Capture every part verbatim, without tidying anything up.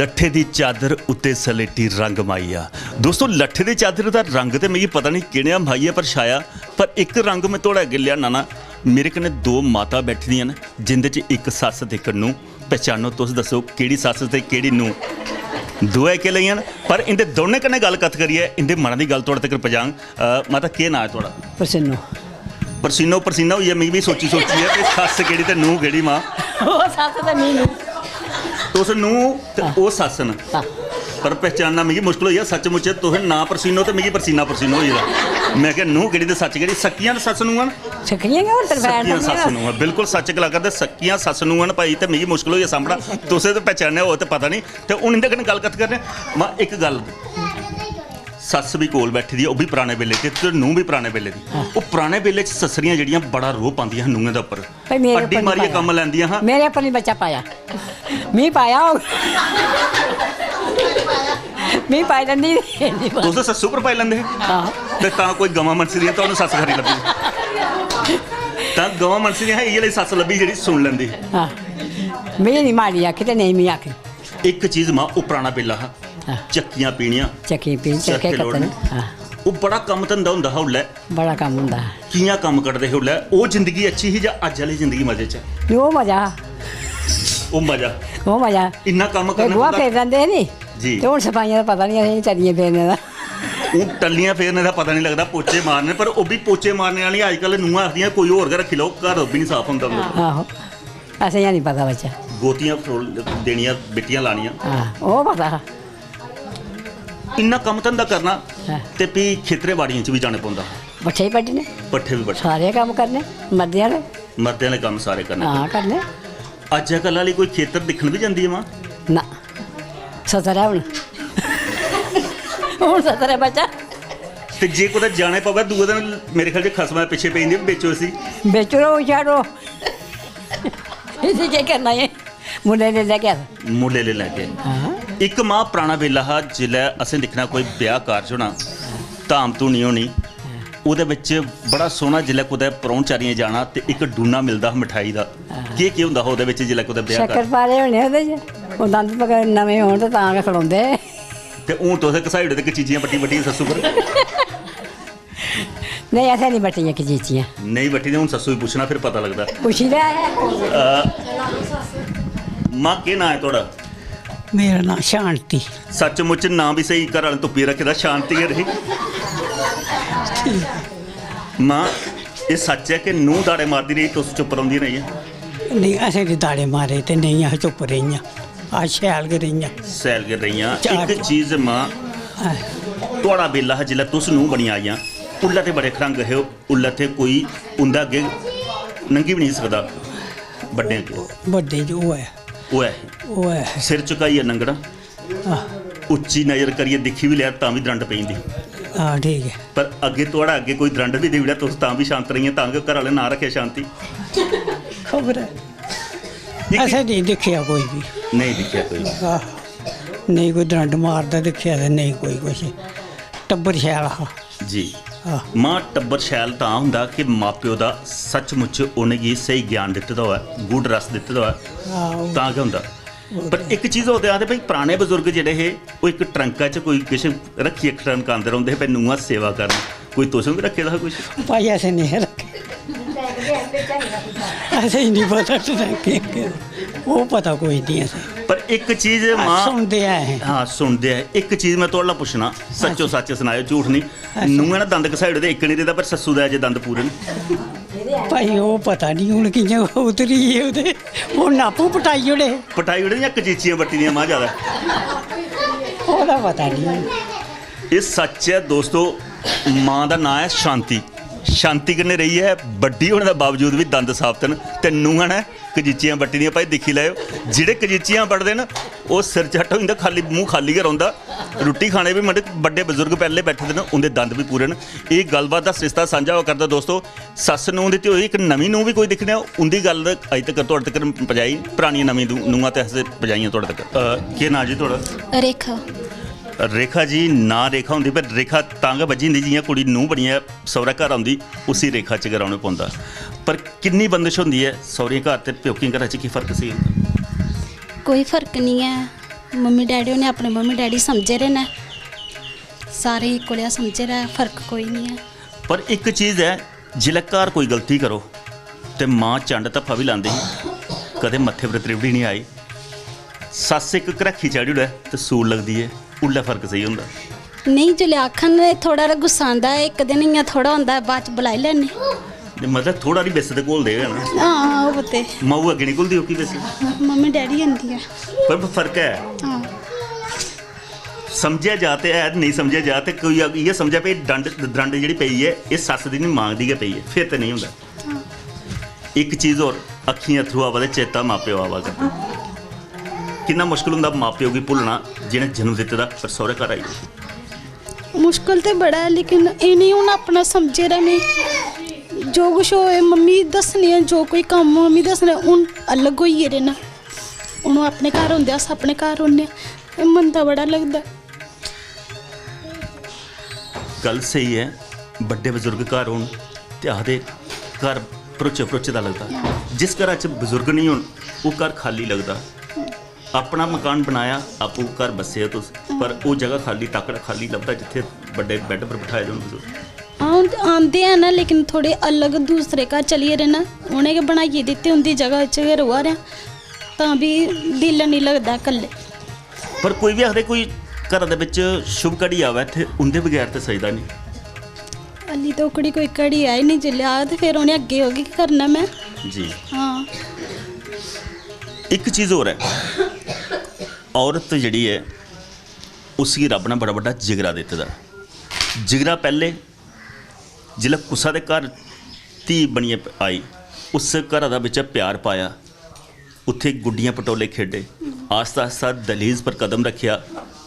लट्ठे दी चादर उत्ते सलेटी रंग माहिया। दोस्तो, लट्ठे दी चादर दा रंग ते मिगी पता नहीं केह्‌नेहा माहिया पर छाया, पर इक रंग में थुआढ़े अग्गें लेआना ना। मेरे कन्नै दो माता बैठी दियां न, जिंदे च इक सस्स ते इक नूंह्। पहचानो, तुस दस्सो केह्‌ड़ी सस्स ते केह्‌ड़ी नूंह्। दोऐ इक्कै लेइयां न, पर इंदे दौनें कन्नै गल्ल कत्थ करियै इंदे मनै दी गल्ल थुआढ़े तगर पजांग। अ, माता, केह् नांऽ ऐ थुआढ़ा? परसिन्नो। परसिन्नो, परसिन्ना होई गेआ मिगी बी सोची सोचियै कि सस्स केह्‌ड़ी ते नूंह् केह्‌ड़ी, मां। ओह् सस्स ते मी नूंह्। तुस नूंह् ते हां। ओह् सस्स न। हां। पर पहचानना मिगी मुश्कल होई गेआ, सच्चमुच तुस नांऽ परसिन्नो ते मिगी परसीना परसिन्नो होई गेदा। में आखेआ, नूंह् केह्‌ड़ी ते सस्स केह्‌ड़ी? सक्कियां ते सस्स नूंहां न। सक्कियां गै, होर ते भैन सक्कियां ते सस्स नूंहां, बिल्कुल सच्च गला करदे, सक्कियां सस्स नूंहां न भाई, ते मिगी मुश्कल होई गेआ सामना। तुसें ते पहचानेआ होग ते पता निं। ते हून इंदे कन्नै गल्ल कत्थ करने। मां, इक गल्ल, सस्स बी कोल बैठी दी ऐ, ओह् बी पराने बेल्ले च, ते नूंह् बी पराने बेल्ले दी। हां। ओह् पराने बेल्ले च सस्सरियां जेह्‌ड़ियां बड़ा रोह् पांदियां हियां नूंहें दे उप्पर। भाई, मेरे अड्डी उप्पर निं मारियै पाया। कम्म लैंदियां हियां। मेरे उप्पर निं बच्चा पाया। मी पाया होग। मी पाई लैंदी। तुस सस्सू पर पाई लैंदे हे? हां। ते तां कोई गवां मनसी दियां, तुहानू सस्स खरी लब्भी। तां गवां मनसी दियां हियां, इ'यै लेई सस्स लब्भी जेह्‌ड़ी सुन लैंदी। हां। मी निं माड़ी आखी ते नेईं मी आखी। इक चीज मां, ओह् पराना बेल्ला हा। हां। चक्कियां पीनियां, चक्की पी, चरखे चरखे कत्तने। कत्तने। हां। ओह् बड़ा कम्म धंधा होंदा हा उल्लै। बड़ा कम्म होंदा हा। कि'यां कम्म कड्ढदे हे उल्लै? ओह् जिंदगी अच्छी ही जां अज्ज आह्‌ली जिंदगी मजे च ऐ? ओह् मजा हा। ओह् मजा। ओह् मजा। इन्ना कम्म ते करना गोहा पौंदा। फेर लैंदे हे नी। जी। ते हून सफाइयां दा पता निं असेंगी टल्लियां फेरने दा। हून टल्लियां फेरने दा पता निं लगदा, पोचे मारने, पर ओह् बी पोचे मारने आह्‌लियां अज्जकल नूंहां आखदियां, "कोई होर गै रक्खी लैओ, घर ओह् बी निं साफ होंदा।" आहो। असें एह् निं पता बच्चा। गोतियां फरोल-, देनियां, बिट्टियां लानियां। हां, ओह् पता हा। इन्ना कम्म धंधा करना हां। ते फ्ही खेतरे बाड़ियें च बी जाने पौंदा हा। पट्ठे बी बड्ढने। पट्ठे बी बड्ढने। सारे कम्म करने, मर्दें आह्‌ले। मर्दें आह्‌ले कम्म सारे करने हां, पौंदे। करने। अज्जकल आह्‌ली कोई खेतर दिक्खन बी जंदी ऐ मां? ना। सतर ऐ हून। हून सतर ऐ बच्चा। ते जे कुतै जाने पवै, दूए दिन मेरे ख्याल च खसमै पिच्छे पेई जंदी, "बेचो इसी।" बेचो, रो छाड़ो। इसी केह् करना ऐ? मुल्लें लेई लैगे अस। मुल्लें लेई लैगे। हां। इक मां पराना बेल्ला हा, जिसलै असें दिक्खना कोई ब्याह कारज होना, धाम धूनी होनी, ओह्‌दे बिच बड़ा सोह्‌ना, जिसलै कुतै परौह्‌नचारियें जाना ते इक डूना मिलदा हा मठेआई दा। हां। केह् केह् होंदा हा ओह्‌दे बिच, जिसलै कुतै ब्याह शक्कर कारज? पारे होने ओह्‌दे च, ओह् दंद पक-, नमें होन ते तां गै खड़ोंदे हे। ते हून तुस घसाई ओड़े दे कचीचियां बट्टी बट्टियै सस्सू पर। नेईं, असें निं बट्टियां कचीचियां। नेईं बट्टी ते हून सस्सू गी पुच्छना, फिर पता लगदा। पुच्छी लै। अ, मां, केह् नांऽ ऐ थुआढ़ा? मेरा नांऽ शांति। सच्चमुच नांऽ बी स्हेई, घर आह्‌ले तुप्पियै रक्खे दा, शांति गै रेही। मां, एह् सच्च ऐ कि नूंह् दाड़े मारदी रेही, तुस चुप्प रौंह्‌दियां रेहियां? नेईं, असें ते दाड़े मारे ते नेईं, अस चुप्प रेहियां। अस शैल गै रेहियां। शैल गै रेहियां। चार इक चीज मां, हां। थुआढ़ा बेल्ला हा जिसलै तुस नूंह् बनियै आइयां, उल्लै ते बड़े खरंग हे, उल्लै ते कोई उं'दे अग्गें नंगी बी नेईं सकदा, बड्डें अग्गें। बड्डें च ओह् ऐ। ओह् ऐ। ओह् ऐ। सिर झुकाइयै लंघना। आह। उच्ची नजर करियै दिक्खी बी लेआ तां बी द्रंड पेई जंदी। हां, ठीक ऐ। पर अग्गें थुआढ़ा अग्गें कोई द्रंड बी देई ओड़ेआ, तुस तां बी शांत रेहियां, तां गै घर आह्‌ले नांऽ रक्खेआ शांति। खबर ऐ। इक असें नेईं दिक्खेआ कोई बी। नेईं दिक्खेआ कोई। आह, नेईं कोई द्रंड मारदा दिक्खेआ ते नेईं कोई कुछ। टब्बर शैल हा। जी। आह। मां, टब्बर शैल तां होंदा कि मां-प्यो दा सच्चमुच उ'नेंगी स्हेई ज्ञान दित्ते दा होऐ, गूढ़ रस दित्ते दा होऐ, आहो। तां गै होंदा। ओह् पर ते इक चीज होर ते आखदे भई, पराने बजुर्ग जेह्‌ड़े हे, ओह् इक ट्रंका च कोई किश रक्खियै खटनकांदे रौंह्‌दे हे भई, नूंहां सेवा करन। कोई तुसें बी रक्खे दा हा कुछ? भाई, असें नेईं रक्खे। असें ई निं पता टरैके केह्, ओह् पता कोई निं असें। पर इक चीज अस मां, सुनदे आए हे। हां, सुनदे आए। इक चीज में थुआढ़े कोला पुच्छना, सच्चो अच्छा। सच्च सनाएओ, झूठ निं। अच्छा। नूंहें ने दंद घसाई ओड़े दे, इक निं रेह्‌दा, पर सस्सू दा अजें दंद पूरे न। भाई, ओह् पता निं हून कि'यां उतरी गे ओह्‌दे, ओह् नापूं पटाई ओड़े। पटाई ओड़े जां कचीचियां बट्टी दियां मां जैदा? ओह्‌दा पता निं। एह् सच्च ऐ दोस्तो, मां दा नांऽ ऐ शांति। शांति कन्नै रेही ऐ, बड्डी होने दे बावजूद बी दंद साबत न ते नूंहां ने कचीचियां बट्टी दियां। भाई दिक्खी लैओ, जेह्‌ड़े कचीचियां बट्टदे न, ओह् सिर झट्ट होई जंदा, खाल्ली, मूंह् खाल्ली गै रौंह्‌दा। रुट्टी खाने बी, मतलब, बड्डे बजुर्ग पैह्‌ले बैठे दे न, उं'दे दंद बी पूरे न। एह् गल्लबात दा सरिस्ता सांझा होआ करदा दोस्तो। सस्स नूंह् दी ते होई, इक नमीं नूंह् बी कोई दिक्खने आं, उं'दी गल्ल अजें तक्कर, थुआढ़े तक्कर पजाई, परानियां नमीं नूंह्-, नूंहां ते असें पजाइयां थुआढ़े तक्कर। अ, केह् नांऽ जी थुआढ़ा? रेखा। रेखा जी, नांऽ रेखा होंदी, पर रेखा तां गै बज्झी जंदी जि'यां कुड़ी नूंह् बनियै सौह्‌रे घर औंदी, उसी रेखा च गै रौह्‌ना पौंदा। पर किन्नी बंदश होंदी ऐ सौह्‌रियें घर ते प्योकियें घरै च, केह् फर्क सेही होंदा? कोई फर्क निं ऐ। मम्मी डैडी होरें अपने मम्मी डैडी समझे दे न, सारे इक्को लेआ समझे दा ऐ, फर्क कोई निं ऐ। पर इक चीज ऐ, जिसलै घर कोई गलती करो ते मां चंड धफ्फा बी लांदी ही, कदें मत्थे पर त्रिवड़ी निं आई। सस्स इक घरैखी चाढ़ी ओड़ै ते सूल लगदी ऐ, उल्लै फर्क सेही होंदा। नेईं, जिसलै आखन ते थोह्ड़ा हारा गुस्सा आंदा ऐ, इक दिन इ'यां थोह्ड़ा होंदा ऐ, बाद च बलाई लैन्ने। ते मतलब थोह्ड़ा हारी बिस्स ते घोलदे गै ना। हां, ओह् ते। माऊ अग्गें निं घुलदी ओह्की बिस्स। मम्मी डैडी होंदी ऐ। पर फर्क ऐ। हां। समझेआ जा ते है, नेईं समझेआ जा ते कोई इ'यै समझै भई डंड, द्रंड जेह्ड़ी पेई ऐ, एह् सस्स दी निं, मां दी गै पेई ऐ, फिर ते नेईं होंदा। हां। इक चीज होर, अक्खियें अत्थरू आवा दे, चेता मां प्यो आवा करदा। किन्ना मुश्कल होंदा मां प्यो गी भुल्लना, जि'नें जन्म दित्ते दा पर सौह्रे घर आई गे। मुश्कल ते बड़ा ऐ, लेकिन इ'नें हून अपना समझे दा में। जो कुछ होए, मम्मी दस्सने आं, जो कोई कम्म मम्मी दस्सने, हून अलग होई गेदे न। हून ओह् अपने घर होंदे, अस अपने घर रौह्ने आं। एह् मन दा बड़ा लगदा। गल्ल स्हेई ऐ, बड्डे बजुर्ग घर होन ते आखदे घर भरोचे भरोचे दा लगदा। जिस घरा च बजुर्ग निं होन, ओह् घर खाल्ली लगदा। अपना मकान बनाया, आपूं घर बस्से ओ तुस, पर ओह् जगह खाल्ली, ताकड़ा खाल्ली लभदा जित्थै बड्डे बैड पर बठाए दे होन बजुर्ग। हां, हून आंदे हैन ना, लेकिन थोह्ड़े अलग दूसरे घर चली गेदे न, उ'नें गै बनाइयै दित्ते, उं'दी जगह च गै र'वा दे आं, तां बी दिल निं लगदा कल्ले। पर कोई बी आखदे कोई घरा दे बिच शुभ घड़ी आवै ते उं'दे बगैर ते सजदा निं। हाल्ली ते ओह्कड़ी कोई घड़ी आई निं, जिसलै आग ते फिर उ'नें अग्गें ओह् गै करना में। जी। हां। इक चीज होर ऐ, औरत जेह्ड़ी ऐ, उसी रब्ब ने बड़ा बड्डा जिगरा दित्ते दा। जिगरा पैह्ले जिसलै कुसै दे घर धी बनियै आई, उस घरा दा बिच्चा प्यार पाया, उत्थै गुड्डियां पटोले खेढे, आस्ता आस्ता दलीज पर कदम रक्खेआ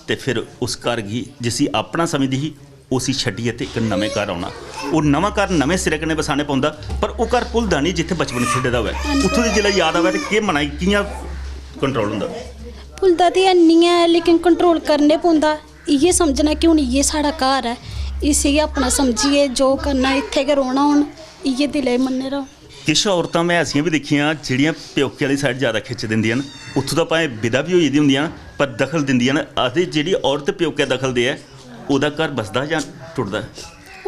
ते फिर उस घर गी, जिसी अपना समझदी ही, उसी छड्डियै ते इक नमें घर औना। ओह् नमां घर नमें सिरे कन्नै बसाने पौंदा, पर ओह् घर भुलदा निं जित्थै बचपन खेढे दा होऐ। हां जी। उत्थूं दी जिसलै याद आवै ते केह् मना गी कि'यां कंट्रोल होंदा? भुलदा ते हैन्नी ऐ, लेकिन कंट्रोल करने पौंदा। इ'यै समझना कि हून इ'यै साढ़ा घर ऐ, इसी गै अपना समझियै जो करना, इत्थै गै रौह्ना हून, इ'यै दिलै च मन्ने दा हून। किश औरतां में ऐसियां बी दिक्खियां जेह्ड़ियां प्योके आह्ली साइड जैदा खिच्च दिंदियां न, उत्थूं दा भाएं विदा बी होई दी होंदियां न, पर दखल दिंदियां न। आखदे जेह्ड़ी औरत प्योके दखल देऐ, ओह्दा घर बसदा जां टुटदा?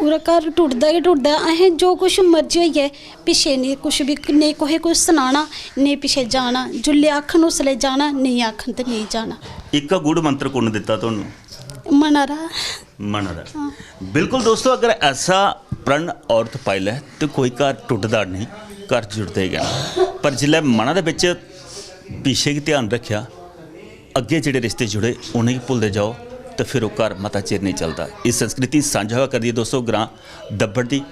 ओह्दा घर टुटदा गै टुटदा। असें जो कुछ मर्जी होई जाए, पिच्छे नेईं कुछ बी, नेईं कुसै कुछ सनाना, नेईं पिच्छे जाना। जुल्लै आखन उसलै जाना, नेईं आखन ते नेईं जाना। इक्का गुड़ मंत्र कु'न दित्ता तुहानू? मना दा। मना दा। हां। बिल्कुल दोस्तो, अगर ऐसा प्रण औरत पाई लै ते कोई घर टुटदा नेईं, घर जुड़दे गै न। पर जिसलै मना दे बिच पिच्छे गी ध्यान रक्खेआ, अग्गें जेह्ड़े रिश्ते जुड़े, उ'नेंगी भुलदे जाओ ते फिर ओह् घर मता चिर नेईं चलदा। एह् संस्कृति सांझा होआ करदी ऐ दोस्तो, ग्रांऽ दब्बड़ दी।